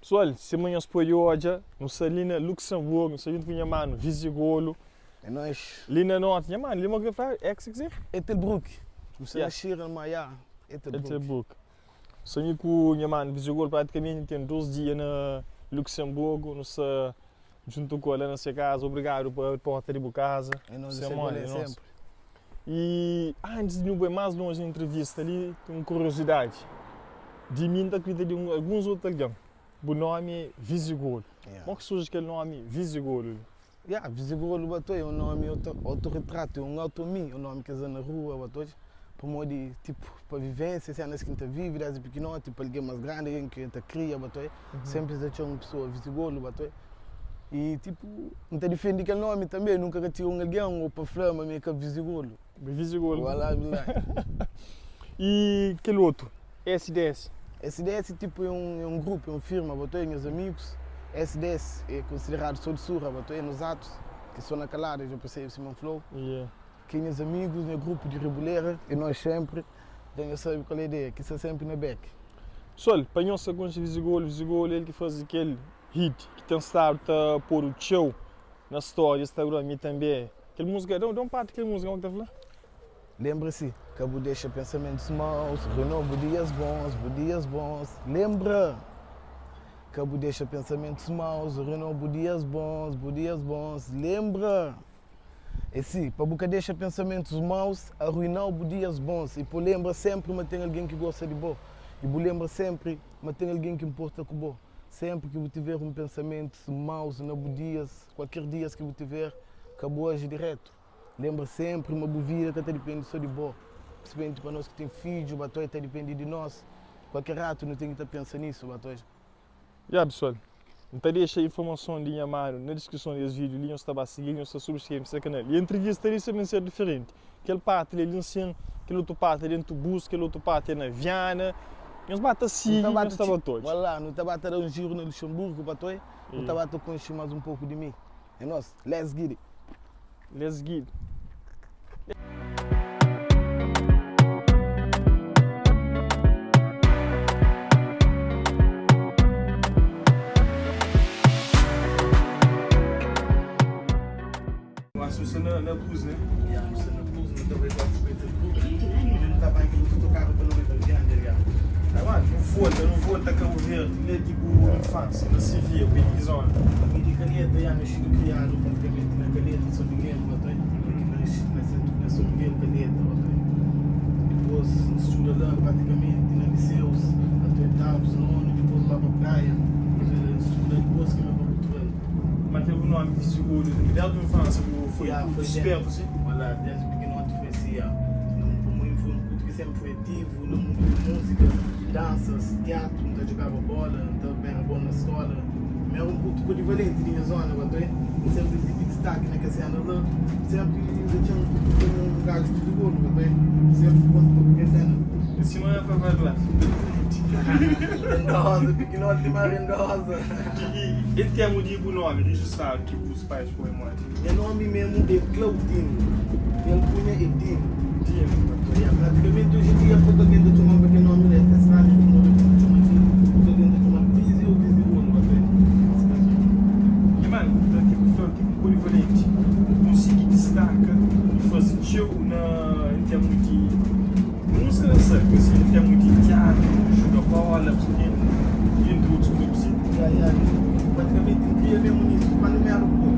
Pessoal, sima nhos pode odja, nu sta li na Luxemburgo, nu sta djuntu ku nha manu Vizigolo. É nóis. Li na norti, nha manu, li mo ki ta fla Ex ki si? Ettelbruck. Nu sta na Schieren, ma ya, Ettelbruck. Ettelbruck. Sta mi ku nha manu Vizigolo pratikamenti ten 2 dia na Luxemburgo, nu sta djuntu ku el la na se kaza. Obrigadu pa abri porta di bu kaza. É nóis, nu sta ku el senpri. I antis di nu bai más lonji na intrivista li, ten un kuriozidadi di mi, N ta kridita di alguns otu algen. Bu nómi é Vizigolu. Modi ki surji kel nómi Vizigolu li? Ya, Vizigolu batoi é un nómi otoritratu, é un automi, é un nómi ki es da na rua batoi, pamodi tipu pa vivensia, sénas ki N ta vive désdi pikinoti, pa algen más grandi, algen ki N ta kria batoi, sénpri es ta txoma un pesoa Vizigolu batoi. I tipu, N ta difende kel nomi tanbe, nunka ka txiga un algen o pa fla ma mi é ka vizigolu. Vizigolu. Walá bilá. I kel otu, SDS? SDS tipu é un é un grupu, é un firma, bo ta é nhas amigus. SDS é konsideradu so di surra, bo ta é nos atus, ki so na kalada, dja persebe sima N fla-u. Yeah. Ki é nhas amigus, nha grupu di Rebulera, é nos senpri. Dja nhos sabe kual é ideia, ki sta senpri na bek. Pessoal, pa nhos ka konxe Vizigolu, Vizigolu é el ki faze kel Hit ki ten stadu ta podu txeu na storia di Instagram mi tanbe. Kel musika, da un parti di kel musika, como ki ta fla? Lenbra-si, ka bu dexa pensamentus maus ruina-u bu dias bons, bu dias bons. Lenbra, ka bu dexa pensamentus maus ruina-u bu dias bons, bu dias bons. Lenbra, é si, pa bu ka dexa pensamentus maus aruina-u bu dias bons i pa bu lenbra sénpri ma ten algen ki gosta di bo i bu lenbra sénpri ma ten algen ki nporta ku bo. Senpri ki bu tiver un pensamentus maus na bu dias, kualker dias ki bu tiver, ka bu aji diretu. Lenbra senpri ma bu vida ka ta dipendi so di bo. Prinsipalmenti pa nos ki ten fidju, batoi ta dipendi di nos. Kualker ratu nu ten ki ta pensa nisu, batoi. Ya pessoal, N ta dexa informason di nha manu na diskrison di es video li, nhos ta ba sigil, nhos ta subscreve se kanal. E entrevista li sta ben ser diferenti. Kel parti li é li nsin, kel otu parti é dentu bus, kel otu parti é na Viana. Nhos ba ta sigi, nhos ta ba ta odja. Wala, nu ta ba ta da un jiru na Luxemburgo pa toi, nu ta ba ta konxe mas un poku di mi. É nos, let's get it! Let's get it! Mas nu sta na bus, né? Ya, nu sta na bus, nu ta bai pa Petersburgo. Nu ta bai kel otu autokaru pa nu bai pa Viana, ya. Ai, mano, nu volta, nu volta a Cabo Verde, la di bu infância, na Sevilla, bu é di ki zona? Ami di Calheta, ya, nascidu e kriadu praticamente na Calheta, São Miguel, batoi. Ki nasci na centro na São Miguel, Calheta, batoi. Dipôs nu studa la praticamente na liceus, até oitavos, nono, dipôs ba pa Praia, nu studa dipôs ki nu bai pa Portugal. Ma kel bu nomi Visigolho desdi infância bu foi Ya, foi spertu si? Wala, desdi pikinoti foi si, ya. Nton, pa mim foi un putu ki senpri foi ativu na mundu di múzika, dansas, tiatru, N ta djugaba bola, N ta era bon na skola. Mi era un putu polivalenti di nha zona, ba ta N senpri tive distaki na kes sena la. Senpri N ta txen komu un gaju Visigolho, ba ta Senpri konta pa kes sena. É sima Fafá Duarte. Rendosa, pikinoti ma rendosa. I en termu di bu nomi rijistadu ki bus pais poi modi? Nha nomi memu é Claudino i alkunha é Dino. Dino. Ya, pratikamenti oji en dia poku algen ta txoma-m pa kel nomi la, é stranhu ki nomi ta txoma Dino, poku algen ta txoma-m Vizi ô Vizigolo, pa fé. Nha manu, ta ki bu fla ki bu polivalenti, bu konsigi distaka i faze txeu na en termu di Múzika na sabe, si en termu di tiatru, juga bola, entri otus kuza ku si. Ya, ya, pratikamenti N kria mesmu nisu. Kandu mi éra putu,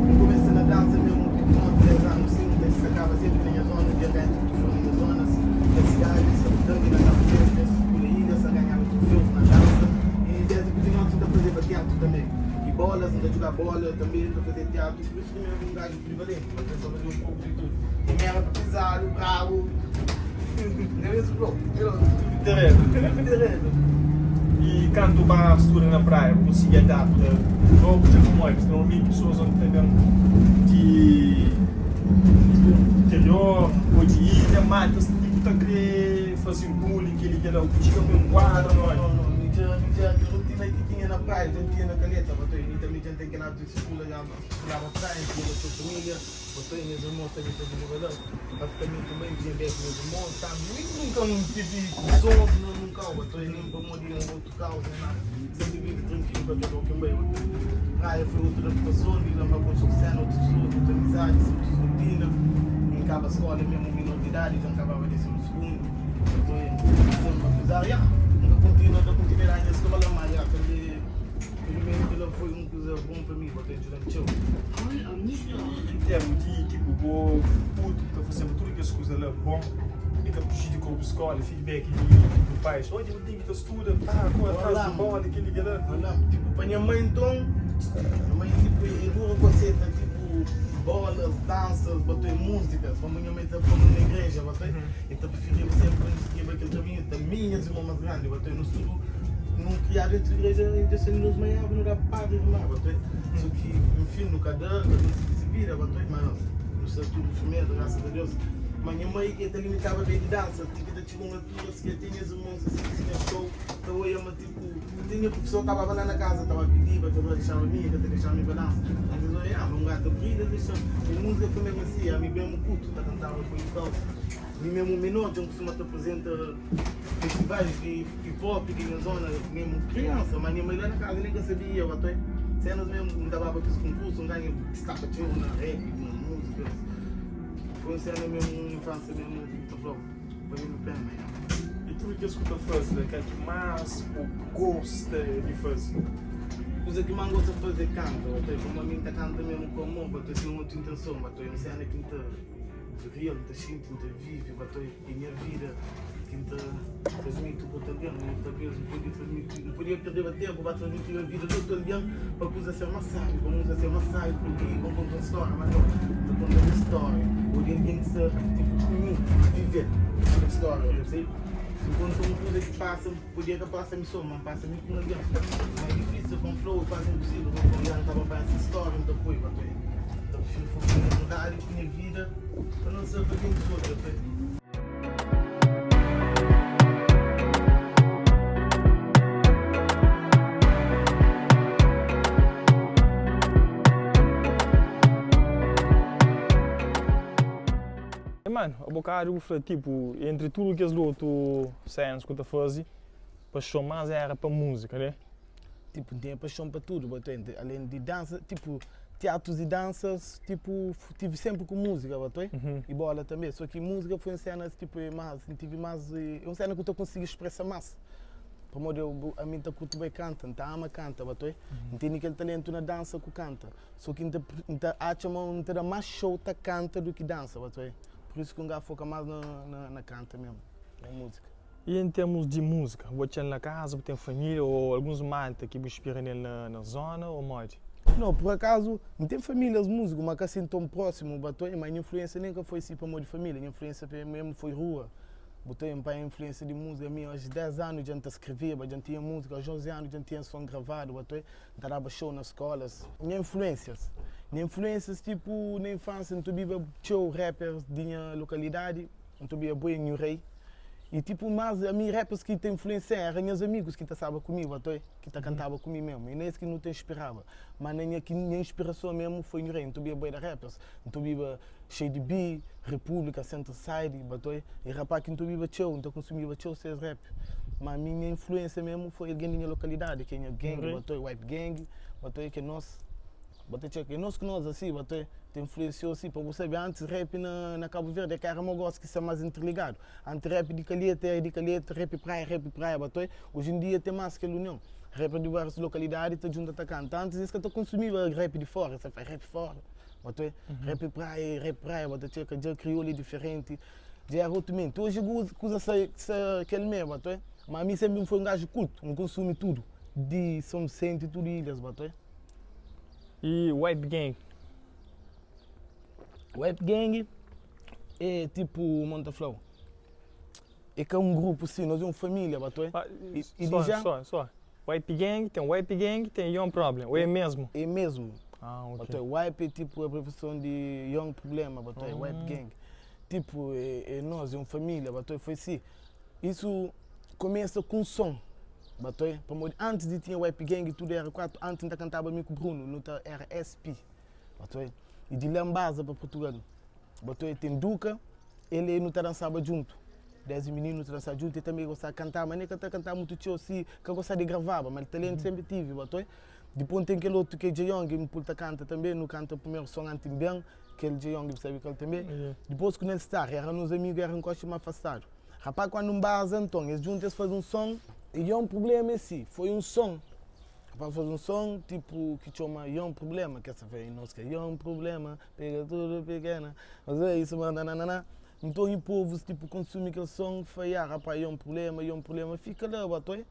N kumesa na dansa mesmu pikinoti, 10 anu sin, N ta distakaba senpri na nha zona, N dja ganha troféu na nha zona, na sidadi, N na Kabu Verdi, na Sukula Ilha, N ganhaba troféus na dansa. I desdi pikinoti N ta fazeba tiatru tanbe. I bolas, N ta juga bola tanbe, N ta fazia tiatru. Pur isu ki mi éra un gaju. Polivalente, mas é só fazer um pouco de tudo. Também era pesado, brabo. Não é mesmo, bro? Tudo terreno. Tudo terreno. E kantu ba studa na praia, bu konsigi adapta logu dja pamodi? Porque normalmenti pessoas onde ta ben di interior ou di ilha, ma es tipo ta kre faze bullying, kel-li kel-la, bu txiga pa enkuadra Não, não, não. Mi dja, mi dja, kel rotina ki tinha na praia, dja N tinha na Calheta, bato. Mi também dja N ten kel hábito de circula já. Laba praia, N tinha txeu família, Botou i nhas irmons tanbe ta viveba la. Pratikamenti mai tinha bek nhas irmons tanbe. Mi nunka N tive kusons na nun kau, botou, i nen pamodi un otu kauza, nen nada. Senpri vive trankilu. pa kel ki N bai. Praia foi otu adaptason di la, N ba konxe otu sena, otus pesoas, otu amizadis, otus rutina. N kaba skola mesmu minor di idadi, dja N kababa desimu sugundu. Nton, apezar, ya, N ka kontinua da kontinuidadi na skola, ma ya, tanbe primeru kel-la foi un kuza bon pa mi, pa djuda-m txeu. Em termu di tipo bo putu ta fazeba tudu kes kuza la bon e ka prejudikau bu skola, feedback di bu pais, odja bu ten ki ta studa, pa kore atras di bola, keli kela. Olá, tipo pa nha mãe nton, nha mãe tipo é dura ku aceita tipo bolas, dansas, batoi músicas, pamo nha mãe ta ponu na igreja, batoi, e ta preferiba sempre nu sigiba kel kaminhu, ta mi nhas irmon mas grandi, batoi, nos tudu nu kriadu dentru di igreja e Deus ta nos maiaba nu da padri irma, batoi, so ki enfin nu ka da, kada un sigi si vida, batoi, ma nu sta tudu firmeza grasas a Deus, ma nha mãe e ta limitaba bem di dansa, ti ki ta txiga un altura si ke tinha nhas irmons asi si nha show ta oia ma tipo Tinha professor kababa la na kaza ta ba pidiba ta ba dexaba mi ka ta dexaba mi ba dansa antis oia ama un gata brida dexa mi música foi mesmo asi ami mesmo kutu ta kantaba ku então mi mesmo menor dja nkustuma ta apresenta festivais di hip hop di nha zona mesmo criança ma nha mãe la na kaza nem ka sabia ba toi cenas mesmo nta baba kes concurso nganha destaca txeu na rap na música foi um cena mesmo um infância mesmo ta flau Valeu pena ya. Di tudu kes ku ta faze la, kal ki más bu gosta di faze? Kuza ki más N gosta di faze é kanta, batoi. Pamodi ami N ta kanta mésmu ku amor, batoi, sen otu intenson, batoi. É un séna ki N ta real, N ta xinti, N ta vive, batoi. É nha vida ki N ta transmiti ku otu algen. I talvês N pode transmiti, N podia perdeba ténpu ba transmiti nha vida di otu algen pa kuza ser más sábi, pa múzika ser más sábi, purki pa N konta un stória, má nau, N ta konta nha stória ô di algen ki sta tipu ku mi. Vive kel stória la, si N konta un kuza ki pasa, podia ka pasa mi so, ma N pasa mi ku un algen. Ma é difísil pa N fla-u, é kuazi inpusível pa N fla-u, ya N ta ba pa esa stória, N ta poi pa ta N ta prifiri foka na verdadi ku nha vida pa no ser pa ken ki sodja ta. Mano, a bocado bu fla tipo, entre tudo kes lotu cenas ku ta fazi, paixão mais era pa música, né? Tipo, N tinha paixão pa tudo, ba ta além de dança, tipo, teatros e danças, tipo, tive sempre com música, ba ta e bola também, só que música foi uma cena, tipo, é mais, tive mais, é uma cena que eu ta consegui expressar mais. Pamodi eu, a mim ta curto bem canta, N ta ama canta, ba ta N tene aquele talento na dança ku canta. So ki N ta N ta atxa ma N ta da más show ta kanta du ki dansa, ba ta oi? Pur isu ki N ka foka más na na na kanta mesmu, na múzika. I en termus di múzika, bu atxa-l na kaza, bu ten família ô alguns malta ki bu inspira nel na na zona ô modi? Nau, pur akazu N ten famílias múziku, ma ka sin ton prósimu, ba ta oi? Ma nha influénsia nen ka foi si pamodi família, nha influénsia mesmu foi rua. Bu ta pa influência di múzika, mi aos 10 anu dja N ta skreveba, dja N tinha múzika, aos 11 anu dja N tinha son gravadu, ba ta oi? N ta daba show na skolas. Nha influências? Nha influências tipo na infância N ta obiba txeu rappers di nha lokalidadi, N ta obiba Boi Nhu Rei e tipo mas ami rappers ki ta influencia era nhas amigus ki ta staba ku mi batoi, ki ta kantaba ku mi mesmu e na es ki nu ta inspiraba. Ma na nha ki nha inspirason mesmu foi Nhu Rei, N ta obiba boi da rappers, N ta obiba Shady B, República, Centro Side, batoi e rapaz ki N ta obiba txeu, N ta konsumiba txeu ses rap. Ma mi nha influência mesmo foi alguém di nha localidade, que é nha gang, batoi, Wipe Gang, batoi, que nós, bota txeka, é nós que nós assim, batoi, te influenciou assim, pa bu sabe, antes rap na, na Cabo Verde é que era mo gosto que ser mais interligado, antes rap di Calheta era di Calheta, rap praia, rap praia, batoi, hoje em dia tem mais aquela união, rap di várias localidades ta junta ta canta, antes eles ka ta consumiba rap di fora, sa faz rap fora, batoi, rap praia, rap praia, bota txeka, dja crioulo é diferente, Dja era otu menti. Oji kuza sa kel me, bato é. Ma ami senpri N foi un gaju kultu, N konsumi tudu, di São Vicente tudu ilhas, bato é. E Wipe Gang? Wipe Gang é tipu, mo N ta fla-u, é ka un grupu si, nos é un família, bato é. E di ja. Só, só. Wipe Gang, ten Wipe Gang, ten Young Problem, ou é mesmu? É mesmu. Ah, ok. Bato é. Wipe é tipu abreviason di Young Problema, bato é, Wipe Gang. Tipo, é, é nós, é um família, batoi, foi assim. Isso começa com um som, batoi. Pamodi antes de tinha Wipe Gang e tudo R4, antes ainda cantava amigo Bruno, não tá, era SP, batoi. E de lá em Baza para Portugal, batoi, tem Duca, ele não tá dançava junto. Desdi mininu nu ta dansa djuntu, el tanbe gostaba di kanta, ma ne ka ta kantaba mutu txeu si, ka gostaba di gravaba, ma talentu senpri tive, batoi. Dipôs ten kel otu ki é Djeyong, ki N pul ta kanta tanbe, nu kanta primeru son anti N ben, kel Djeyong bu sabe kal tanbe. Dipôs ku Nel Star, era nos amigu, era un koxi ma afastadu. Rapá kuandu N baza, nton es djunta es faze un son, e Yon Prublema é si, foi un son, rapá faze un son tipu ki txoma Yon Prublema, ke sa fla, nos ke Yon Prublema, pega tudu pikena, mas é isu ma nananana. Nton i povus tipu konsumi kel son, fla, ya rapá, Yon Prublema, Yon Prublema, fika la, batoi.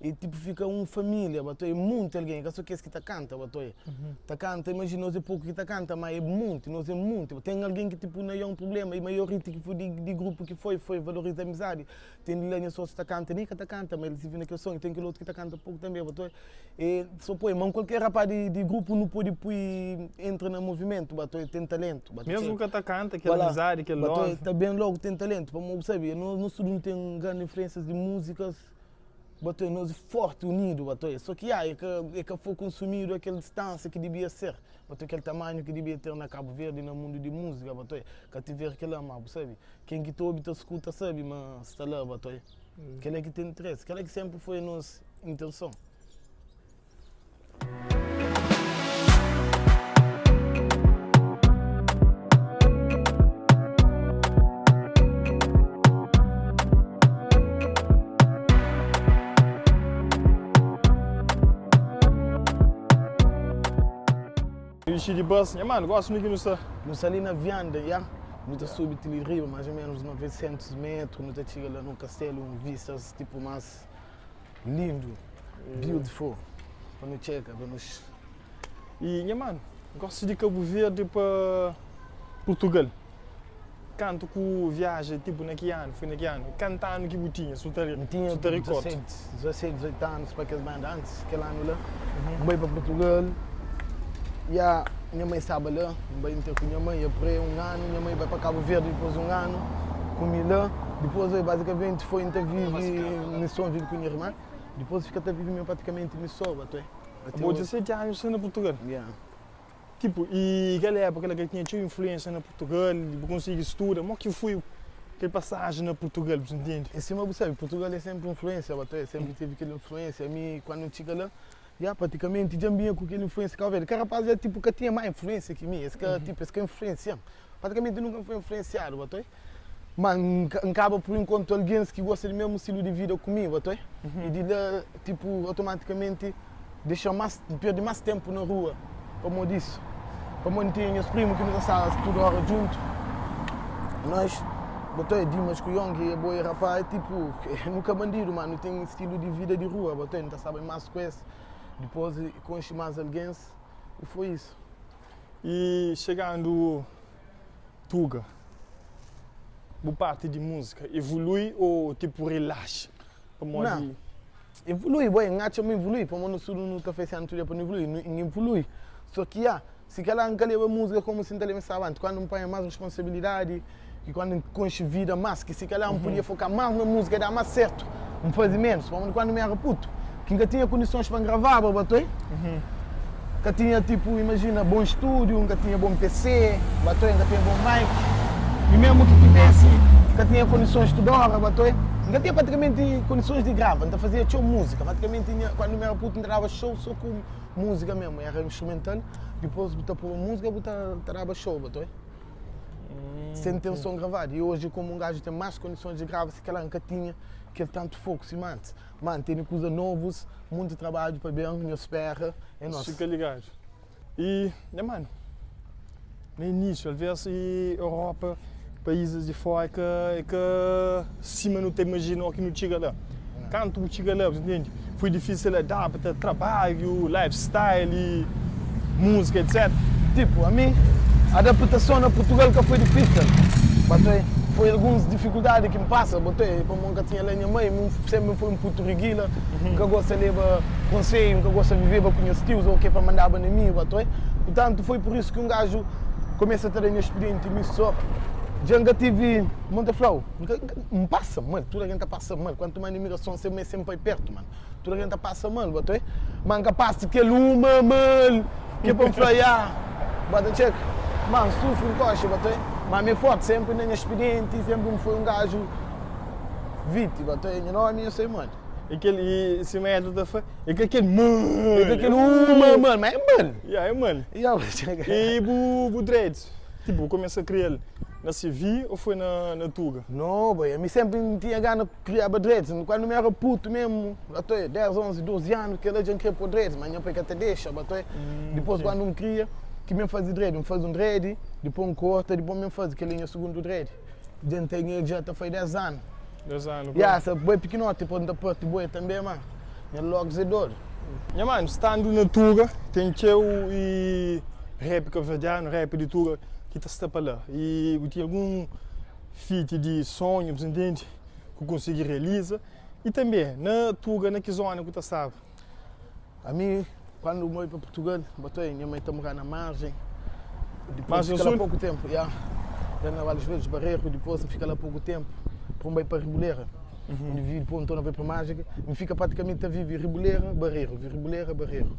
E tipo fika un família, bato é monti algen, é ka so kes ki ta kanta, bato é ta kanta, imajina nos é poku ki ta kanta, ma é monti, nos é monti, ten algen ki tipo na un problema, e maioria ti ki foi di di grupu ki foi, foi valoriza amizadi, ten di la nha sósiu ta kanta, nen ka ta kanta, ma el vive na kel son, ten kel otu ki ta kanta poku tanbe, bato é e so poi, ma kualker rapaz di di grupu nu pode pui entra na movimentu, bato é ten talentu, bato Mesmu ka ta kanta, kel amizadi, kel bato é love. ta ben logu ten talentu, pamodi bu sabe, nos nos tudu nu ten grandi influênsias di múzikas. Batoi nos e forti unidu batoi so ki ya e ka e ka foi konsumidu akel distansia ki dibia ser batoi kel tamanhu ki dibia ter na Kabu Verdi na mundu di musika batoi ka tiver kila ma bu sabi ken ki ta obi ta skuta sabi ma sta la batoi kila ki ten interesi kila ki senpri foi nos intenson. Ixi di bus, nha mano, gosi mi ki nu sta. Nu sta li na Vianda, ya. Nu ta subi ti li riba, mais ou menos 900 metru, nu ta txiga la nu kastelu, un vistas tipo mas Lindo, beautiful, pa nu txeka, pa nu. E nha mano, gosta di Cabo Verde pa Portugal. Kantu ku viaja tipo na ki anu, foi na ki anu? Kantu anu ki bu tinha, su ta N tinha su ta record? 17, 17, 18 anus pa kes banda antis, kel anu la. N bai pa Portugal, ya nha mai staba la, N bai N ter ku nha mai, apre un anu nha mai bai pa Cabo Verde dipos di un anu ku mi la. Dipôs bazikamenti foi N ta vive mi sô, N vive ku nha irman. Dipôs fika ta vive mi pratikamenti mi sô, ba tué. Abo 17 anu sta na Purtugal? Yeah. Tipo, i kel époka la ka tinha txeu influênsia na Purtugal, bu konsigi studa, mo ki foi kel pasajen na Purtugal, bu ntende? É sima bu sabe, Purtugal é senpri influênsia, ba tué, senpri teve kel influênsia. Mi kandu N txiga la, ya pratikamenti dja N binha ku kel influênsia Kabu Verdi. Kel rapaz la tipo ka tinha má influênsia ki mi, es ka tipo es ka influensia-m. Pratikamenti nunka N foi influensiadu, ba tué. Ma N kaba pur inkontra algens ki gosta di mesmu stilu di vida ku mi, ba ta oi? I di la, tipu, otomatikamenti dexa-m más, N perde más tenpu na rua pamodi isu. Pamodi N tinha nhas primu ki nu ta staba tudu óra djuntu. Nós, ba ta oi, Dimas ku Yon, ki abo é rapá, é tipu, nu ka bandidu, ma nu ten stilu di vida di rua, ba ta oi? Nu ta staba más ku es. Dipôs, konxe más algens i foi isu. I xegandu Tuga, bu parti di múzika evolui ô tipo relaxa? Pamodi. Não, evolui, boi, N atxa ma evolui, pamodi nos tudu nu ta fase anu tudu dia pa nu evolui, N evolui. Só ki ya, si kela N ka leba múzika komu si N ta leba staba antis, kandu N panha más responsabilidadi i kandu N konxe vida más, ki si kela N podia foka más na múzika i da más sertu, N faze ménus, pamodi kandu mi éra putu, ki N ka tinha kondisons pa N gravaba, batoi. Ka tinha tipo, imagina, bom estúdio, nka tinha bom PC, batoi, nka tinha bom mic, e mesmo ki tivesse, ka tinha condições tudo hora, batoi, nka tinha praticamente condições de grava, nta fazia txeu música, praticamente nha, quando mi era puto nta daba show só ku música mesmo, era instrumental, depois bu ta poba música bu ta ta daba show, batoi, sem ter som gravado, e hoje como um gajo tem mais condições de grava, se calhar nka tinha kel tanto foco sima antes. Man, tene kuza novus, munti trabadju pa ben, nhos spera, é nos. Fika ligadu. E, nha manu, na inísiu, alvês e Europa, paízis di fora é ka, é ka sima nu ta imajina óki nu txiga la. Kantu bu txiga la, bu ntende, foi difísil adapta trabadju, lifestyle e múzika, etc. Tipo, ami, adaptason na Purtugal ka foi difísil. Batê, foi alguns difikuldadi ki N pasa, batê, pamodi N ka tinha la nha mai, mi senpri N foi un putu rigila, N ka gosta leba konselhu, N ka gosta viveba ku nhas tius ou ke pa mandaba na mi, batê. Purtantu, foi pur isu ki un gaju kumesa ta da nha spirienti mi so. Dja N ka tivi, mo N ta fla-u, N ka, N pasa mal, tudu algen ta pasa mal, kuantu más na imigrason, se mai sen pai pertu, mano. Tudu algen ta pasa mal, batê. Ma N ka pasa kel uma mal. Ke pa N fla ya, ba ta txeka. Ma N sufri N koxe ba ta Ma mi é forti, senpri na nha spidienti, senpri N foi un gaju. Viti, ba ta nha nomi, eu sei mano. E kel, e sima Edro ta fla, e ka kel mal. E ka kel mal, mal, ma é mal. Ya, é mal. Ya, E bu, bu dreads, tipo, bu kumesa a kria-l na CV ou foi na, na Tuga? No, boy, ami sempri N tinha gana kriaba dreads. Kuandu mi era putu mesmu, atoé 10, 11, 12 anu, kela dja N kria pô dreads, ma nha pai ka ta dexa, batoé. Dipôs kuandu N kria, ki mi N fazi dread, N fazi un dread, dipôs N korta, dipôs mi N fazi, kel-li é nha sugundu dread. Dja N ten el dja ta fai 10 anu. 10 anu, Ya, sa boi pikinoti, dipôs N ta parti boi tanbê, ma nha logs é dodu. Nha manu, standu na Tuga, ten txeu i rap kabuverdianu, rap di Tuga ki ta sta pa la. I bu ten algun feat di sonhu, bu ntende, ku konsigi realiza? I tanbê, na Tuga, na ki zona ku ta staba? Ami, kuandu N bai pa Purtugal, N bota nha mai ta mora na Margem, dipôs Margem fika la Sul? poku tempu, ya, la na Vales Verdes, Barreiro, dipôs N fika la poku tempu, dipôs N bai pa Ribulera, N vivi, dipôs N torna bai pa Margem, N fika pratikamenti ta vivi Ribulera, Barreiro, Ribulera, Barreiro,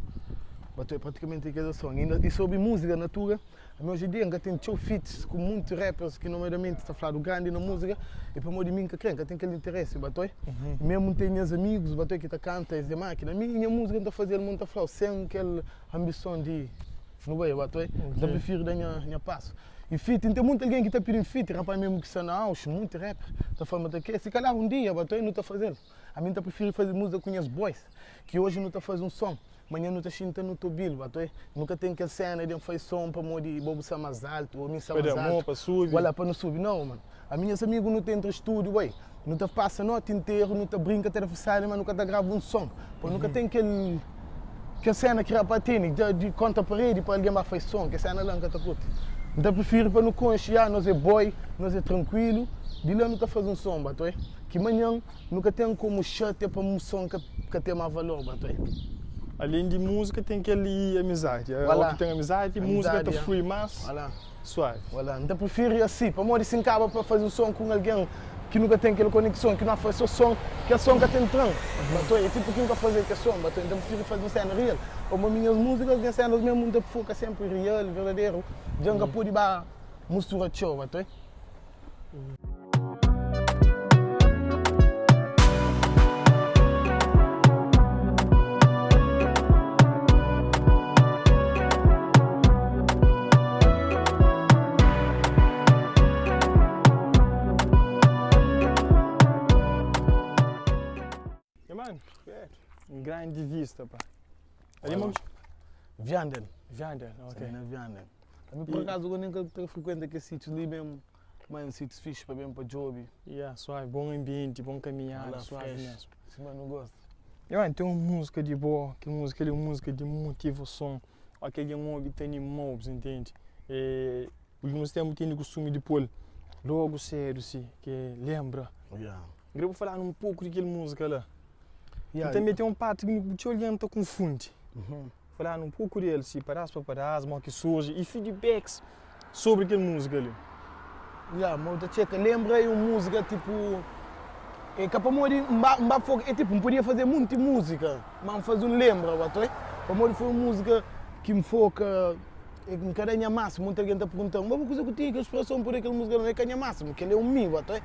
Bato é pratikamenti kes ason. Inda, i sobri múzika na Tuga, Ami oji dia N ka ten txeu feats ku munti rappers ki nomeadamenti ta fladu grandi na múzika e pamodi mi N ka kre, N ka ten kel interesi batoi. Mesmu N ten nhas amigus batoi ki ta kanta es é mákina. Mi nha múzika N ta faze-l mo N ta fla-u sen kel anbison di nu bai batoi. N ta prifiri da nha pasu. I feat N ten munti algen ki ta pidi-m feat, rapaz mesmu ki sta na house, munti rapper ta fla ma ta kre. Si kalhar un dia batoi nu ta faze-l. Ami N ta prifiri faze múzika ku nhas boys ki oji nu ta faze un son. Manhã nu ta xinta nu ta obi-l, bato é? Nu ka ten kel sena di N fai son pamodi bo bu sa más altu ô mi sa Pa más da mô, altu. pa subi. Wala, pa nu subi. Nau, mano. Ami nhas amigu nu ta entra stúdiu, bai, nu ta pasa noti interu, nu ta brinka, ta da freestyle, ma nu ka ta grava un son. Pa nu ka ten kel kel sena ki rapá tene, dja di kontra paredi pa algen ba fai son, kel sena la N ka ta kurti. N ta prifiri pa nu konxe, ya, nos é boi, nos é trankuilu, di la nu ta faze un son, bato é? Ki manhan Nu ka ten komu xatia pa un son ka ten más valor, bato. Alén di múzika ten kel li amizadi. Ó ki ten amizadi, múzika ta flui más suavi. Voilà. N ta prifiri asi, pamodi si N kaba pa faze un son ku un algen ki nu ka ten kel konekson, ki nu a faze so son, kel son ka ten tran, bato. É tipu ki N ka faze kel son, bato. N ta prifiri faze un sena real. Pamodi mi nhas múzikas, nhas senas mesmu, N ta foka senpri real, verdaderu. Dja N ka pode ba mustura txeu, bato. Ya mano, um grande vista pá. Ali mos? Vianden. Vianden, ok. Na Vianden. Ami por acaso eu nunca ta frequenta kes sítios li mesmo, mas é um sítios fixe pa bem pa djobe. Yeah, suave, bom ambiente, bom caminhada, Lá suave fresh. mesmo. Sima nu gosta. E mano, tem uma música de boa, que música ali é uma música de motivação, ó que alguém ouve te animou, você entende? E, últimos tempos tem o costume de pôr logo cedo, assim, que lembra. Yeah. Queria falar um pouco daquela música lá. Yeah. E também tem um parte que txeu alguém ta confunde. Uhum. Falar um pouco dele, si padás pa padás, mo ki surge e feedbacks sobre kel música ali. Yeah, mo ta txeka, lembra aí um música tipo é ka pamodi N ba N ba foka é tipo N podia fazer munti música, mas N faze um lembra ba toi, pamodi foi um música ki N foka é N ka da nha máximo, munti algen ta pergunta-m, ma kuze ku tinha kel inspirason pa da kel música la, é ka nha máximo, kel é um mi ba toi.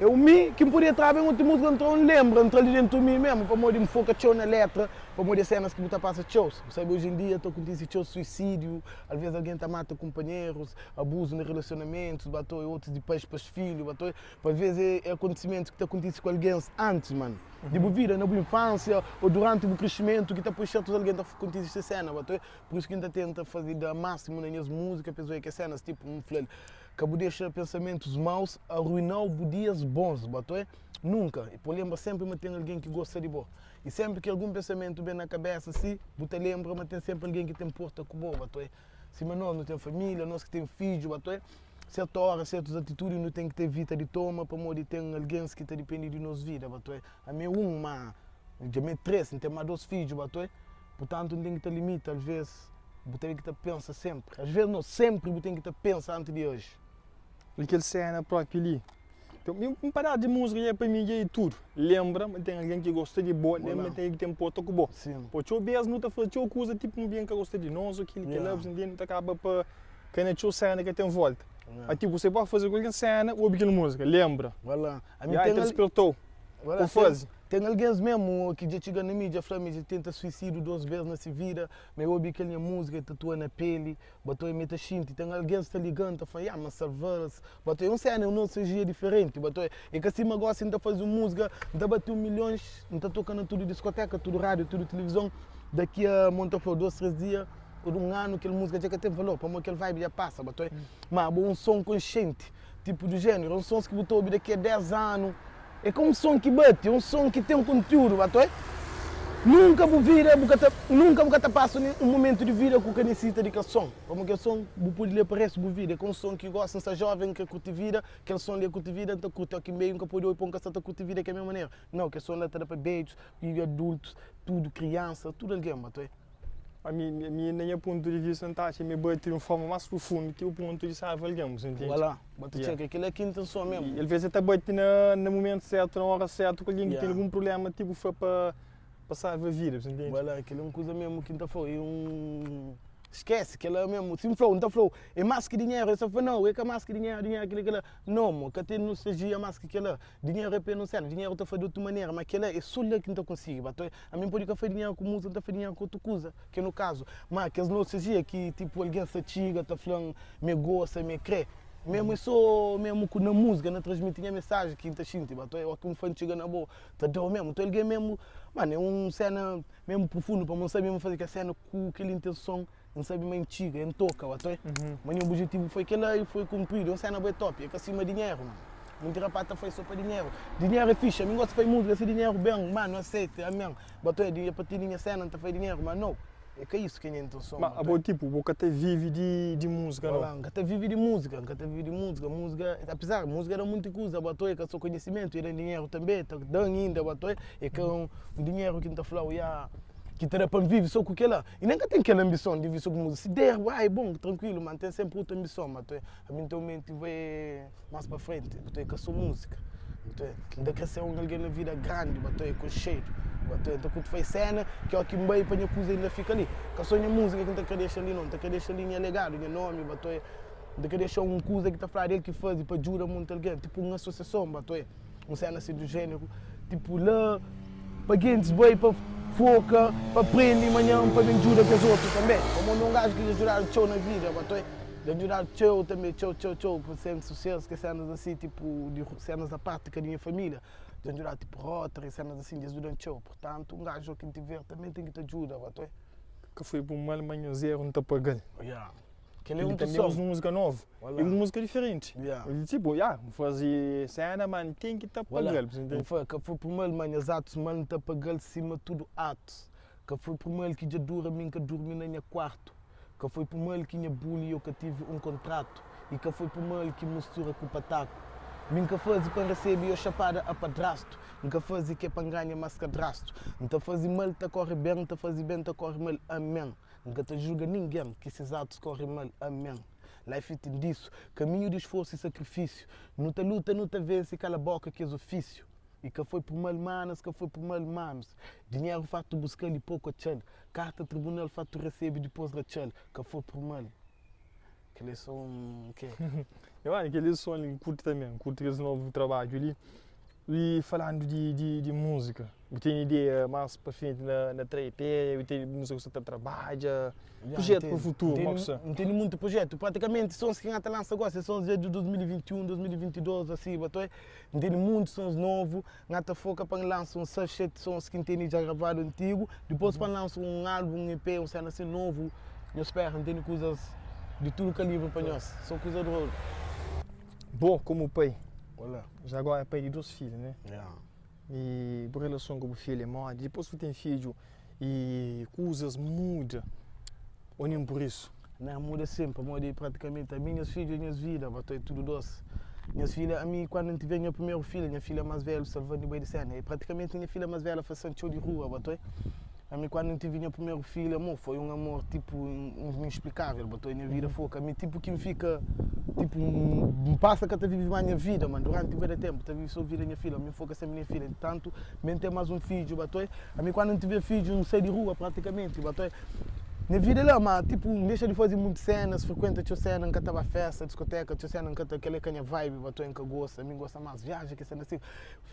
É um mi ki N podia traba em otu música, N tra um lembra, N tra li dentu mi mesmo, pamodi N foka txeu na letra. Pamodi é senas ki bu ta pasa txeu. Bu sabe oji en dia ta kontise txeu suisídiu, alvês algen ta mata kunpanherus, abuzu na relasionamentus, bato e otus di pais pa filhu, bato e pa vês é akontisimentus ki ta kontise ku algens antis, man, di bu vida, na bu infánsia ô duranti bu krisimentu ki ta poi sertus algen ta kontise se sena, bato e. Pur isu ki N ta tenta faze da másimu na nhas múzika pa es oia kes senas, tipu N fla-l, Ka bu dexa pensamentus maus aruina-u bu dias bons, bato e. Nunka! I pa lenbra sénpri ma ten algen ki gosta di bo. I sénpri ki algun pensamentu ben na kabésa si, bu ta lenbra ma ten sénpri algen ki ta inporta ku bo, batoé. Sima nos, nu ten família, nos ki ten fidju, batoé. Sértu óra, sértus atitudi nu ten ki ta ivita di toma pamodi ten algens ki ta dipende di nos vida, batoé. Ami é un, má dja mi é três, N ten más dôs fidju, batoé. Purtantu, N ten ki ta limita, alvês bu ten ki ta pensa sénpri. Alvês nau, sénpri bu ten ki ta pensa antis di aji. I kel séna própi li. Então, um padás di múzika dja é pa mi dja é tudu. Lenbra ma ten algen ki gosta di bo, lenbra ma ten algen ki ta inporta ku bo. Pô, txeu bês nu ta fla txeu kuza, tipu un algen ka gosta di nos ô kel-li, kel-la, bu ta ntende? Nu ta kaba pa kai na txeu séna ki ka ten vólta. A tipo, você pode fazer qualquer cena, obi aquela música, lembra. Voilà. A mim Yeah, tem te al- despertou. Voilà, Vou fazer. Tem alguém mesmo que já chega na mídia, fala, já tenta suicídio duas vezes na sua vida, mas eu ouvi aquela minha música, tatua na pele, botou em meta xinte. Tem alguém que está ligando, tá falando, ah, mas salva-se. Botou, eu não sei, eu não nostalgia diferente, botou. E que acima gosta de fazer música, ainda bateu milhões, ainda tocando tudo discoteca, tudo rádio, tudo televisão. Daqui a monta flor, 2, 3 dias, por um ano, aquela música já que tem valor, para aquele vibe já passa, botou. Mas bom, um som consciente, tipo do gênero, um som que botou daqui a 10 anos. É como um som que bate, é um som que tem um conteúdo, bato, é? Nunca vou vida, nunca vou passo um momento de vida que necessita de que som. Como que som, vou poder ler para resto da vida. É com um som que gosta, essa jovem que curte vida, aquele som ali curte vida, então curte aqui meio, nunca pode pôr um cacete curte vida que é a mesma maneira. Não, que som lá está para beijos, e adultos, tudo, criança, tudo alguém, bato, é? A minha, nem ponto de vista, não tá, me bate de uma forma mais profunda que o ponto de salvar alguém, você entende? Voilà, bate Yeah. checa, aquilo é que intenção mesmo. E às vezes até bate na, no momento certo, na hora certa, com alguém que tem algum problema, tipo, foi para salvar a vida, você entende? Voilà, aquilo é uma coisa mesmo que não foi um. Esquece, que ela mesmo, se flow, não tá flow, é mais que dinheiro, eu só falo, não, é que é mais que dinheiro, dinheiro, aquilo, aquilo. Não, mo, que tem nostalgia mais que aquilo. Dinheiro é para não ser, dinheiro tá faz de outra maneira, mas aquilo é só lá que não consigo. Bato, a mim pode que fazer dinheiro com música, não tá fazer dinheiro com outra coisa, que é no caso. Mas que as nostalgia que tipo alguém se chega, tá falando, me gosta, me crê. Mesmo só mesmo com na música, não transmite a mensagem que tá sentindo, bato, é o que um fã chega na boa, tá dando mesmo, então alguém mesmo, mano, é um cena mesmo profundo para não saber mesmo fazer que a cena com aquela intenção, não sabe mais antiga, em toca, bato, é? Mas o objetivo foi aquele e foi cumprido, é uma cena bem top, é que acima de dinheiro, mano. Muito rapaz tá faz só para dinheiro. Dinheiro é fixe, a mim gosto de fazer música, se dinheiro bem, mano, aceita, amém. Bato, é dinheiro para ter minha cena, não tá faz dinheiro, mas não. É que é isso que é a intenção. Mas, bato, abo, tipo, você até vive de música, não? Voilà, nunca vive de música, nunca vive de música, música, apesar, música era muita coisa, bato, é que é só conhecimento, era dinheiro também, tá dando ainda, bato, é que é um dinheiro que não tá falando, yeah, que terá para viver só com aquela. E nunca tem aquela ambição de viver só com música. Se der, vai, bom, tranquilo, mano, tem sempre outra ambição, mas a minha mente vai mais para frente, bato, é que eu sou música. Bato, ainda crescer um alguém na vida grande, bato, é com cheiro. Bato, então quando faz cena, que é o que me vai para a coisa ainda fica ali. Que só a música que não quer deixar ali, não, não quer deixar ali minha legado, minha nome, bato, não quer deixar uma coisa que está a falar dele que faz para ajudar muito alguém, tipo uma associação, bato, uma cena assim do gênero, tipo lá, para quem vai para foca, para aprender amanhã, para me ajudar com os outros também. Como um gajo que ajudar o na vida, bato, de ajudar tchau também, tchau, tchau, tchau, para sempre sucesso, que cenas assim, tipo, de cenas à parte com a minha família, de ajudar tipo Rotary, cenas assim, de ajudar tchau. Portanto, um gajo que tiver também tem que te ajudar, bato. Que foi para um mal manhãzeiro, não tá pagando. Yeah. Que ele é Ele um também som. usa música nova. Voilà. E uma música diferente. Yeah. E, tipo, yeah, fazer cena, mano, tem que tá Voilà. pagando, você Não entende? foi, que foi por mal, mano, os atos, mano, tá pagando cima tudo atos. Que foi por mal que já dura mim que dormi na minha quarto. Que foi por mal que minha bully eu que tive um contrato. E que foi por mal que mistura com o pataco. Mim que faz para receber eu chapada a padrasto. Nunca faz que é para ganhar mais cadrasto. Não faz mal, tá corre bem, tá faz bem, tá corre mal, amém. Nunca te julga ninguém que esses atos correm mal, amém. Life tem disso, caminho de esforço e sacrifício. Não te luta, não te vence, cala a boca que é ofício. E que foi por mal manos, que foi por mal manos. Dinheiro fato buscar e pouco tchau. Carta tribunal fato recebe depois rachel. Que foi por mal. Que eles são que Eu acho que aquele som ali, curto também, curto esse novo trabalho ali. E falando de música, eu tenho ideia mais para frente na 3P, eu tenho música que você trabalha, projeto para o futuro, Não como é que tenho, tenho muito projeto. Praticamente sons que a gente lança agora, sons de 2021, 2022, assim, bato. Não tenho muitos sons novos. A gente foca para lançar uns 6, 7 sons que tem já gravado antigo. Depois para lançar um álbum, um EP, um cena assim novo. Eu espero, não tenho coisas de tudo calibre para nós. Só coisa do ouro. Bom, como pai, Olha. já agora é pai de dois filhos, né? Yeah. E por relação com o filho é mó, depois que tem filho e coisas mudam, ou nem por isso. Não, muda sempre, muda praticamente. As minhas filhas, minhas vidas, bato é tudo doce. Minhas filhas, a mim, quando eu tive minha primeira filha, minha filha mais velha, salvando de cena, e praticamente minha filha mais velha foi show de rua, bato A mim, quando eu tive minha primeira filha, amor, foi um amor, tipo, inexplicável, bato minha vida foi, a mim, tipo, que me fica, tipo, um passa que eu vivo mais minha vida, mano, durante o tempo, eu vivo só vida minha filha, a mim foca sempre minha filha, tanto, mesmo ter mais um filho, bato A mim, quando eu tive filho, não saí de rua, praticamente, bato. Nha vida la, ma tipo N dexa di faze munti senas, frekuenta txeu sena, N ka ta ba festa, diskoteka, txeu sena N ka ta, kel-la é ka nha vibe, bato N ka gosta, ami N gosta más viaja ki sena si.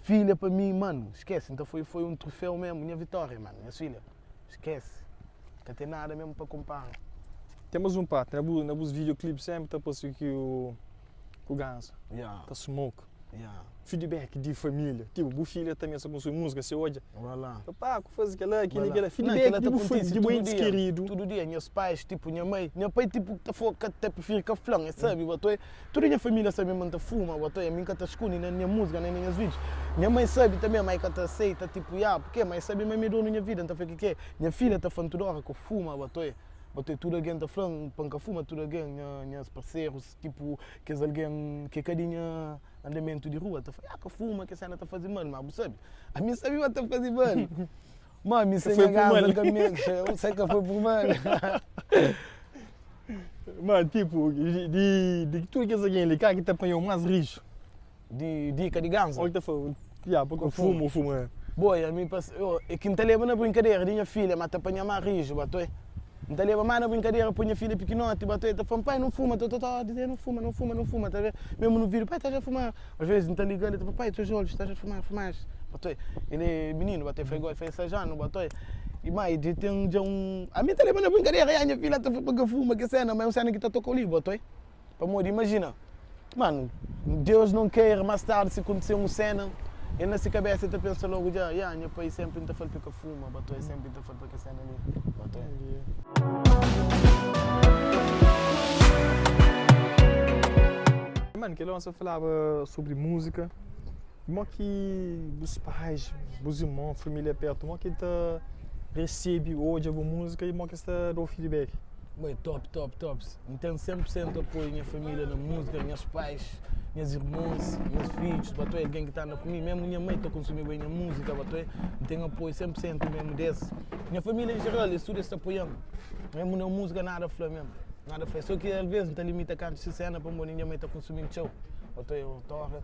Filha pa mi, mano, skese, nta foi foi un troféu mesmu, nha vitória, mano, nhas filha, skese, ka ten nada mesmu pa konpara. Ten más un parte, na bu na bus videoclip sempre ta parse ki o ku ganza, Yeah. ta smoke. Yeah. Feedback di família, tipo bu filha ta mesa konsumi múzika, se odja, Voilà. Papá, ku faze kela, keli, Voilà. kela, Não, feedback kela di ta bu fa kontise di bu tudu entes dia, keridu. tudu dia, nhas pais, tipo nha mãe, nha pai tipo ta fo ka ta prifiri ka fla-m, el sabe, bato é, tudu nha família sabe ma N ta fuma, bato é, mi N ka ta skundi nen na nha múzika, nen na nhas vídius. Nha mãe sabe tanbe, ma el ka ta aseita, tipo, ya, purke? Ma el sabe ma mi é donu nha vida, N ta fla ke ke, nha filha ta fla-m tudu ora ka fuma, bato é, bato é, tudu algen ta fla-m pa N ka fuma, tudu algen, nha nhas parserus, tipo, kes algen ke ka di nha andamentu di rua ta fla, ah, ka fuma, kes sena ta faze mal, ma bu sabe, ami sabe ma ta faze mal, ma ami Ka se foi nha por gaza mal. ka mete, eu sei ka foi por mal. Ma tipo, di, di, di tudu kes algen li, kal ki ta apanhau más rixu? Di dika di ganza? Ou ki ta fla, ya, pa ka Ka fuma, fuma. ou fuma, é. Boi, ami pa, eu, é ki N ta leba na brinkadera di nha filha, ma ta panha má rixu, batoi. N ta leba má na brinkadera pa nha filha pikinoti, batoi, ta fla-m, pai, não fuma, ta ta ta dizer, não fuma, não fuma, não fuma, ta vê? Mesmo no vídeo, pai, estás a fumar. Às vezes N ta liga-l, el ta fla, pai, teus olhos, estás a fumar, fumas, batoi. El é mininu, batoi, foi igual, foi 6 anu, batoi. E má, dja ten dja un, ami ta leba na brinkadera, ya, nha filha ta fla pa ka fuma, ke sena, ma é un sena ki ta toka-u li, batoi. Pamodi imajina, mano, Deus não queira, mais tarde se acontecer um cena, ele na se cabeça ele ta pensa logo dja, ya, nha pai sempre ta fal pa ka fuma, bato sempre ta fal pa ke cena li, bato. Mano, kel onsa falaba sobri múzika, mo ki bus pais, bus irmon, família perto, mo ki ta recebi, odja bu múzika e mo ki es ta dau feedback? Boi, top, top, tops. N ten 100% apoio nha família na múzika, nhas pais, nhas irmons, nhas fidjus, batoé, algen ki ta anda ku mi, mesmu nha mãe ta konsumi bem nha múzika, batoé, N ten apoio 100% mesmu des. Nha família em geral, es tudu es ta apoia-m, mesmu na múzika nada fla mesmu, nada fla. Só ki alvês N ta limita kantu si sena pamodi nha mãe ta konsumi-m txeu, batoé, eu torna,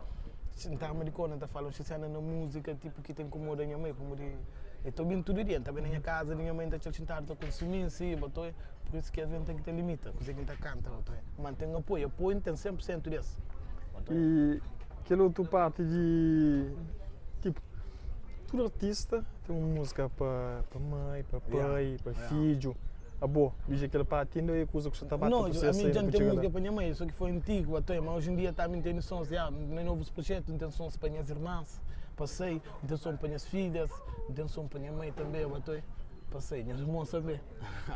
N ta arma di kona, N ta fala un sena na múzika tipo ki ta inkomoda nha mãe pamodi el ta obi-m tudu dia, N ta bai na nha kaza di nha mãe N ta txeu xintadu ta konsumi-m si, batoé. Pur isu ki es ben ten ki ta limita kuzê ki N ta kanta otu é. Ma N ten apoiu, apoiu N ten 100% di es. Otu é. I kel otu parti di tipo tudu artista ten un múzika pa pa mãe, pa pai, pa fidju. Abo, dja kel parti inda é kuza ku sa ta ba ta No, prosesa ami inda dja N pa ten txiga la? múzika pa nha mãe, só ki foi antigu otu é. Ma oji en dia tambi N tene sons, ya, na novus projetu N ten sons pa nhas irmãs, pa sai, N ten son pa nhas filhas, N ten son pa nha mãe tanbe, otu é, pa sai, nhas irmons tanbe.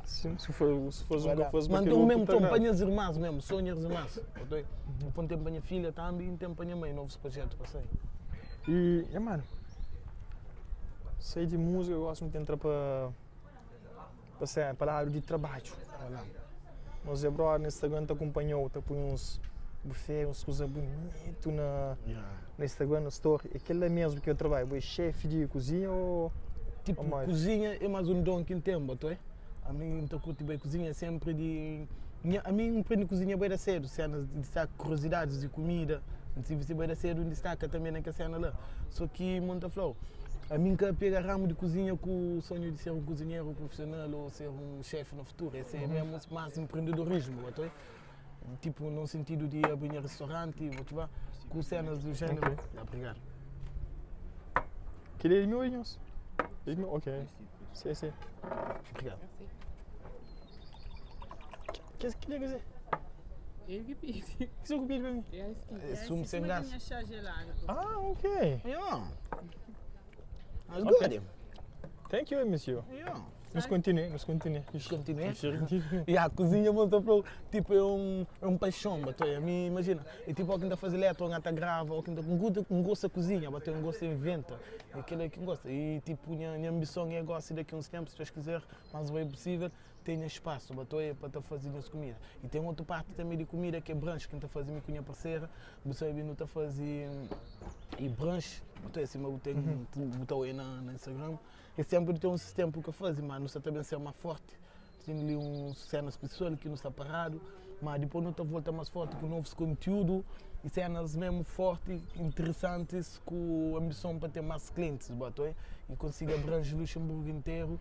Sim, se for, se fores um Voilà. ka faz Mas aquele tem outro mesmo tá tom para grave. minhas irmãs mesmo, só minhas irmãs. Ok? Vou tempo para minha filha também e tempo para minha mãe, novos projetos para sair. E, e mano, sei de música, eu gosto muito de entrar para para ser para a área de trabalho. Voilà. Nós é brother no Instagram te acompanhou, te põe uns buffet, uns coisas bonito na Yeah. no Instagram, no story. Aquele é mesmo que eu trabalho, vou chefe de cozinha ou Tipo, ou mais? cozinha é mais um dom que tem, botou? A mim não curto bem cozinha, sempre de. Minha, a mim aprendi cozinha bem da cedo, cenas de destaque, curiosidades de comida, se você bem da cedo, destaca também naquela cena lá. Só que monta flow. A mim que pega ramo de cozinha com o sonho de ser um cozinheiro profissional ou ser um chefe no futuro. Esse é mesmo mais empreendedorismo, botou? Tipo, no sentido de abrir um restaurante, botou? Com cenas do gênero. Ok. Obrigado. Aquele é meu, Inhos? Meu, ok. Sim, sim. Obrigado. Que que dizer? Ele que pede. Que você pede para mim? É esse que É sumo sem gás. Tinha chá gelado. Ah, ok. Yeah. That's Ok. good. Thank you, monsieur. Yeah. Nos continue, nos continue. Nos continue? Continue. E a cozinha monta flow, tipo, é um paixão, bato. A mim, imagina, é tipo, quem tá fazendo eletro, ou quem tá grava, ou quem tá, um gosta cozinha, bato, um gosta inventa, é aquilo é que gosta. E tipo, minha, minha ambição é gosto daqui a uns tempos, se Deus quiser, mais bem possível, tenha espaço, bato, para estar fazendo as comida. E tem outra parte também de comida que é brunch, quem tá fazendo com minha parceira, você não tá fazendo e brunch, bato, assim, mas tem, botou aí na, na Instagram. E sempre tem um sistema que faz, mas não está também ser mais forte. Tem ali um cenas pessoal que não está parado, mas depois não está volta mais forte com novos conteúdos e cenas mesmo fortes, interessantes, com ambição para ter mais clientes, bato, e consiga abranger o Luxemburgo inteiro.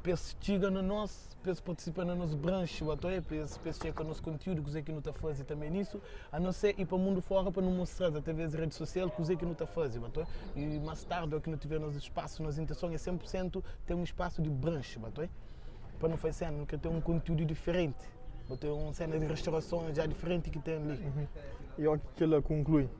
Pa es txiga na nos, pa es partisipa na nos brunch, whatever, pa es, pa es txeka nos kontiúdu, kuzê ki nu ta faze tanbê nisu, a non ser i pa mundu fora pa nu mostra-s através di redi sosial kuzê ki nu ta faze, whatever. I más tardi, óki nu tiver nos spasu, nos intenson é 100 pur sentu ten un spasu di brunch, whatever, pa nu faze sena, nu krê ten un kontiúdu diferenti, whatever, un sena di restaurason dja diferenti ki ten li. I óki kel-la konklui.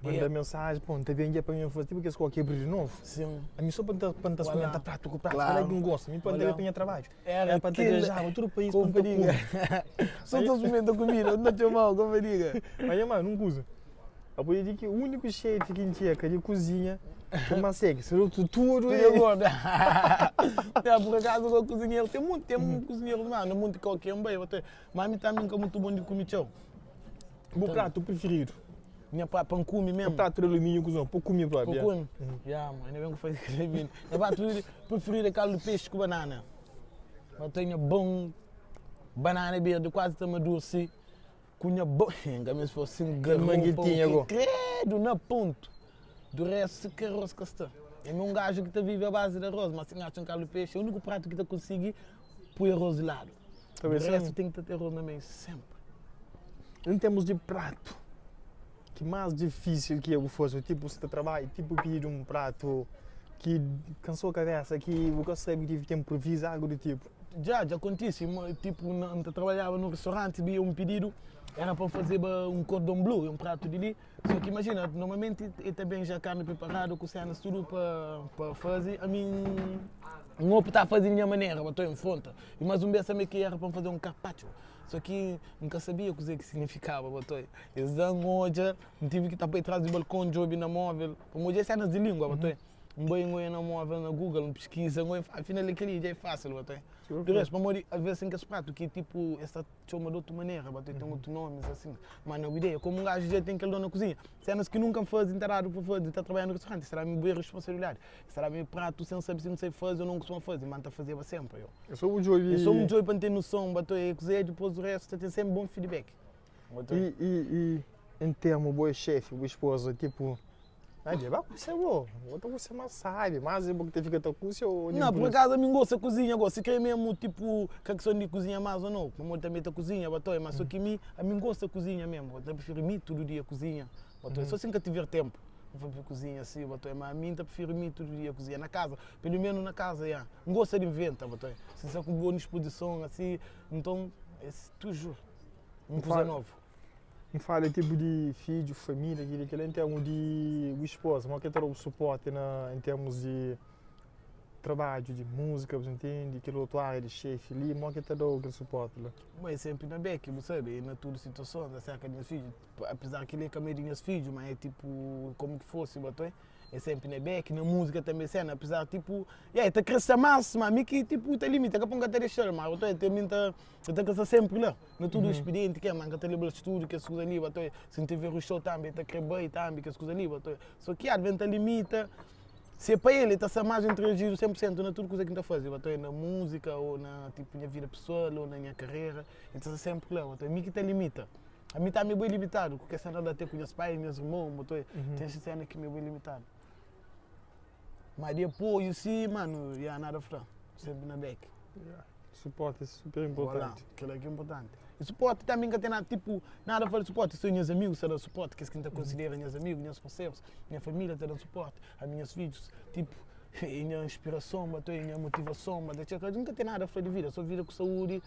Manda mensagem, pô, ta bem pa mim fazer tipo que escola quebra de novo. Sim. A mim só para tá para tá experimentar prato com prato, Claro. claro. que não gosto, mim para tá para trabalho. Era Era para tá aquele- viajar, outro país para tá Compadriga. Só tô experimentando comida, não te mal, compadriga. Mas mano, não usa. Eu podia dizer que o único chefe que tinha que de cozinha, que uma segue, se eu tudo Tu é gordo. É, por acaso o cozinheiro tem muito, tem um cozinheiro, mano, muito qualquer um bem, mas mim também nunca muito bom de comer tchau. O meu prato preferido. Nha pá, pão cume mesmo. Prato de alumínio cozinha, para comer próprio. Pão cume? Ya, mano, ainda bem que foi aquele vídeo. Meu prato preferido é caldo de peixe com banana. Eu tenho bom banana verde, quase tá maduro assim. Com nha bom, ainda se fosse um garropa, manguetinha agora. credo, na ponto. Do resto, que arroz que está. É um gajo que tá vive à base de arroz, mas se acha um caldo de peixe, é o único prato que tá conseguir pôr arroz de lado. Do Talvez resto tem que ter arroz na mesa, sempre. Em termos de prato, que mais difícil que eu fosse, tipo, você trabalha, tipo, pedir um prato que cansou a cabeça, que você sabe que tive que improvisar, algo do tipo. Já, já acontece, tipo, eu trabalhava num restaurante, via um pedido, era para fazer um cordon bleu, um prato de ali. Só que imagina, normalmente é também já carne preparada, com cenas tudo para fazer. A mim, não optar a fazer da minha maneira, botou em fronta. E mais um vez também que era para fazer um carpaccio. Só que nunca sabia o que que significava, botou. Eles dão hoje, não tive que estar para trás do balcão, job na móvel. Como hoje é cenas de língua, botou. Um banho na móvel, na Google, um pesquisa, um afinal aquele já é fácil, botou. De resto, para morrer, às vezes tem aqueles pratos que tipo, essa chama de outra maneira, botou, tem outro nome, assim. Mas não ideia, como um gajo já tem aquele dono na cozinha, cenas que nunca me fazem enterrado para fazer, está trabalhando no restaurante, será a minha boa responsabilidade. Será meu prato sem saber se não sei fazer ou não costumo fazer, mas tá fazia sempre, eu. Eu sou o Joey. Eu sou um joy para ter noção, bato e cozinhar, depois o resto tem sempre bom feedback. E, e, e em termos, boa chefe, boa esposa, tipo, Ai, vai você bom, outra você mais sabe, mas é bom que te fica teu curso ou Não, por acaso a mim gosta de cozinha, gosto. Se quer mesmo, tipo, que a questão de cozinha mais ou não, como também tá cozinha, bato, mas só que mim, a mim gosta de cozinha mesmo, eu prefiro mim todo dia cozinha, bato, só assim que tiver tempo. Vou para cozinha assim, bato, mas a mim tá prefiro mim todo dia cozinha na casa, pelo menos na casa, já. Não gosta de inventa, bato. Se só com boa disposição assim, então, esse toujours um coisa novo. Me fala tipo de filho, família, aquilo, aquilo em termos de esposa, mas que é o suporte na, em termos de trabalho, de música, você entende? Aquele outro área de chefe ali, mas que te dá aquele suporte lá? Mas sempre na beca, você sabe, na toda situação, acerca de meus filhos, apesar que ele é caminho de meus filhos, mas é tipo, como que fosse, botou? É sempre na beca, na música também cena, apesar tipo, e aí, tá crescendo mais, mas mim que tipo, tá limite, que ponga até deixar, mas botou, também tá, tá crescendo sempre lá, no tudo o expediente, que é, mas que tá livre estudo, que as coisas ali, botou, se não tiver o show também, tá crescendo também, que as coisas ali, botou. Só que advento limita, se é para ele, está a mais interagido 100% na tudo coisa que está a fazer, botou, na música, ou na tipo, minha vida pessoal, ou na minha carreira, então sempre lá, botou, a mim que te limita. A mim está meio bem limitado, porque a cena da ter com meus pais, meus irmãos, botou, tem essa cena que meio bem limitado. Mas de apoio, sim, mano, já nada fra, sempre na back. Yeah. Suporte é super importante. Aquilo aqui é importante. E suporte também que tem nada, tipo, nada a fazer suporte. São meus amigos, te dão suporte, que é quem te considera meus amigos, meus parceiros, minha família te dão suporte, as minhas filhos, tipo, e minha inspiração, bato, e minha motivação, mas nunca tem nada a fazer de vida, só vida com saúde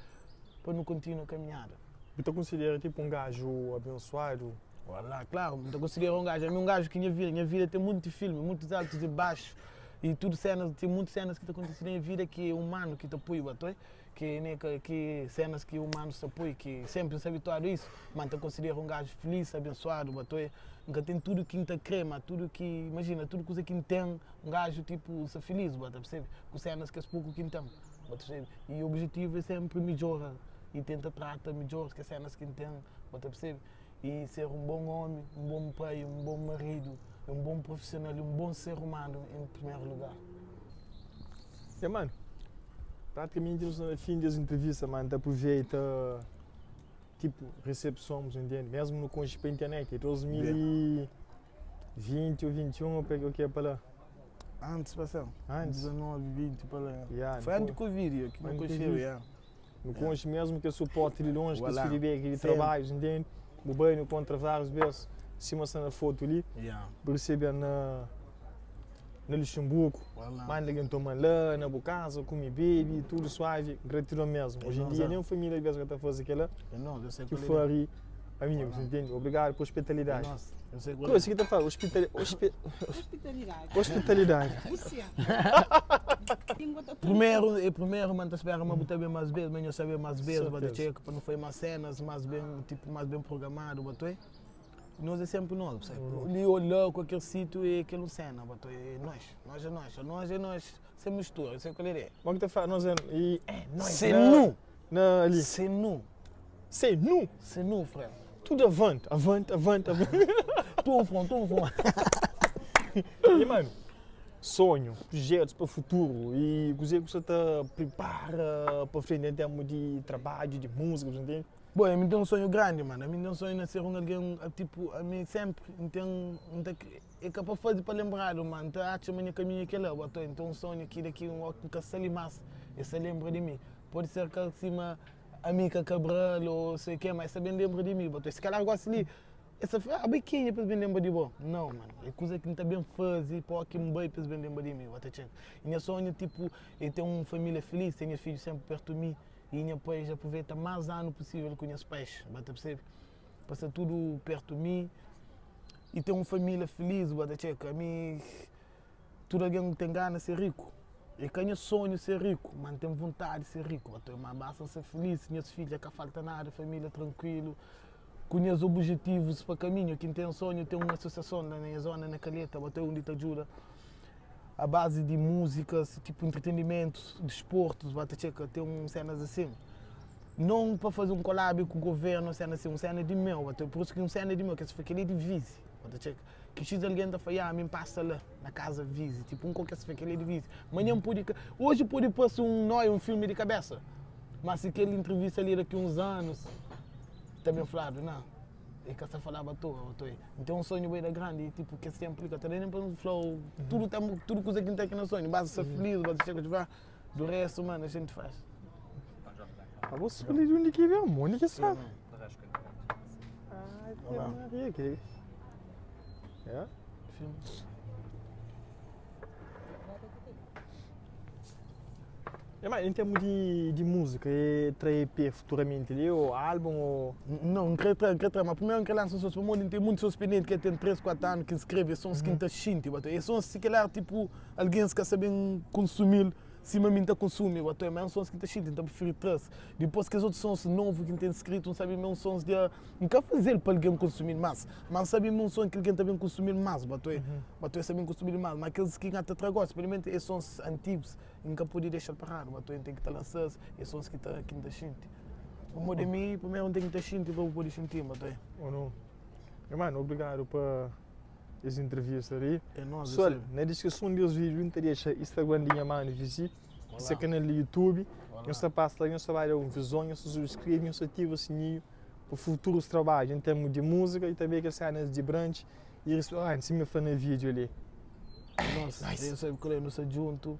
para não continuar a caminhada. Você considera tipo um gajo abençoado? Olá, claro, me considero um gajo, é um gajo que minha vida, minha vida tem muito filme, muitos altos e baixos e tudo cenas, tem muitas cenas que te acontecem na minha vida que é humano que te apoia, bato, que, né, que, que cenas que o humano se apoia, que sempre se habituado a isso, mas te considero um gajo feliz, abençoado, bato, nunca tem tudo que te crê, mas tudo que, imagina, tudo coisa que tem, um gajo tipo, se feliz, bato, percebe? Com cenas que é pouco que tem, bato, percebe? E o objetivo é sempre melhorar e tenta tratar melhor que as cenas que tem, bato, percebe? E ser um bom homem, um bom pai, um bom marido, um bom profissional e um bom ser humano em primeiro lugar. É, mano, praticamente no fim das entrevistas, mano, te aproveita, tipo, recepção, você entende? Mesmo no cônjuge para internet, 2020 ou 21, eu peguei o que é para lá. Antes, parceiro. Antes? 19, 20 pa lá. Yeah, Foi antes do Covid, que não Antes do conheceu, Covid. yeah. No conche mesmo que suporte de longe, que esse Voilà. feedback de Sempre. trabalhos, entende? O banho contra várias vezes, cima está na foto ali, Yeah. recebe na, na Luxemburgo, Voilà. manda alguém tomar lá, na boa casa, come bebe, tudo suave, gratidão mesmo. Hoje em dia, Nossa. nem família mesmo que está fazendo aquela, É nóis, eu sei que qual é. foi amigos, entende? Obrigado por É hospitalidade. nóis, eu sei qual é. Coisa que está falando, hospitali hospi Hospitalidade. hospitalidade. Você. Língua tá Primeiro, e primeiro, mano, tá esperando uma botar bem mais vezes, mas eu saber mais vezes, Certeza. bota check, para não foi mais cenas, mais bem, tipo, mais bem programado, botou aí. Nós é sempre nós, sabe? Ali olhou com aquele sítio e aquela cena, botou é nós, nós é nós, nós é nós, sem mistura, eu sei qual é. Bom que tá falando, nós é, e, é, nós, Sem na- nu, Na, ali. sem nu, Sem nu, sem nu, frère. tudo avante, avante, avante, avante. Tu um front, tu um front. E, mano, sonho, projetos para o futuro e coisa que você tá prepara para frente em termos de trabalho, de música, você entende? Bom, a mim tem um sonho grande, mano. A mim tem um sonho de ser um alguém, tipo, a mim sempre tem, um, tem, é capaz de fazer para lembrar, mano. Então, acho que o caminho que lá, botou. Então, um sonho aqui daqui, um que nunca se mais, esse lembra de mim. Pode ser que acima a Mica Cabral ou sei o que, mas também lembra de mim, botou. Se calhar gosta ali, essa ah, biquinha, depois bem lembra de bom. Não, mano. É coisa que não tá bem fazer, pô, que me bem, depois bem lembra de mim, bota check. E meu sonho, tipo, é ter uma família feliz, ter meus filhos sempre perto de mim. E minha pais aproveita mais ano possível com meus pais, bota percebe? Passa tudo perto de mim e ter uma família feliz, bota check. A mim, tudo alguém que tem gana de ser rico. Eu tenho sonho de ser rico, mas tenho vontade de ser rico. Bato, mas basta ser feliz, meus filhos, que falta nada, família tranquilo. Conheço objetivos para caminho. Quem tem sonho tem uma associação na minha zona, na Calheta, bateu onde te ajuda. A base de músicas, tipo entretenimentos, desportos, bate checa, tem um cenas assim. Não para fazer um collab com o governo, cena assim, um cena de meu, bateu. Por isso que um cena de meu, que se foi aquele de vice, bate checa. Que X alguém tá falando, ah, me passa lá, na casa vice, tipo um qualquer se foi aquele de vice. Mas nem pode, hoje pode passar um nó, um filme de cabeça. Mas se aquele entrevista ali daqui uns anos, também falado, não. E que você falava à toa, à toa. Então um sonho bem da grande, e, tipo, que sempre que também nem para um flow, tudo tem, tudo coisa que não tem aqui no sonho, basta ser feliz, basta chegar de vá, do resto, mano, a gente faz. Ah, você escolheu de onde que vem, onde que sabe? Ah, Olá. Maria, que É? Filme. É, mas em termos de, de música, é trazer EP futuramente ali, ou álbum, ou... Não, não quero trazer, não quero trazer, mas primeiro que lança sons, para o tem muitos sons pendentes que tem 3, 4 anos que escreve sons que está xinte, bato. E sons se calhar tipo alguém se quer saber consumir, se a mim tá consome, bato, mas sons que está xinte, então prefiro trazer. Depois que os outros sons novos que tem escrito, não sabe mesmo sons de não quer fazer para alguém consumir mais, mas sabe mesmo um som que alguém também consumir mais, bato, bato, é sabem consumir mais, mas aqueles que até trago, experimenta esses sons antigos, nunca pude deixar parar, bato, tem que estar lançando, esses sons que tá que tá xinte. O modo de mim, primeiro tem que estar xinte para poder sentir, bato. Ou não? E, mano, obrigado por essa entrevista ali. É nóis, Pessoal, eu sei. na descrição desse vídeo, eu deixa Instagram de minha mãe, visite, esse canal do YouTube. Eu só passo lá, eu só vai dar um visão, eu só subscreve, eu só ativo o sininho para futuros trabalhos em termos de música e também que cenas de brunch e restaurante, se me faz no vídeo ali. Nossa, eu sei que eu sou junto.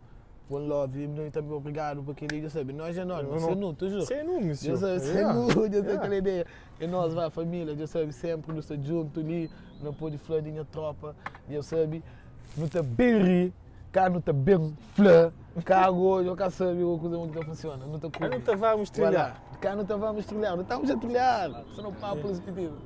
One love, e também obrigado por aquele, eu sabe, nós é nós, Eu você não- não, tu juro. Sem nome, senhor. Eu sei, sem Yeah. não, eu sei Yeah. aquela ideia. E nós, vai, família, eu sabe, sempre nós estamos junto ali, não pode falar de minha tropa, eu sabe, não tá bem ri, cá não tá bem flã, cá agora, eu cá sabe, a coisa muito funciona, não tá Cá não tá vamos Vai trilhar. lá, Cá não tá vamos trilhar, não estamos a trilhar, só não papo repetido.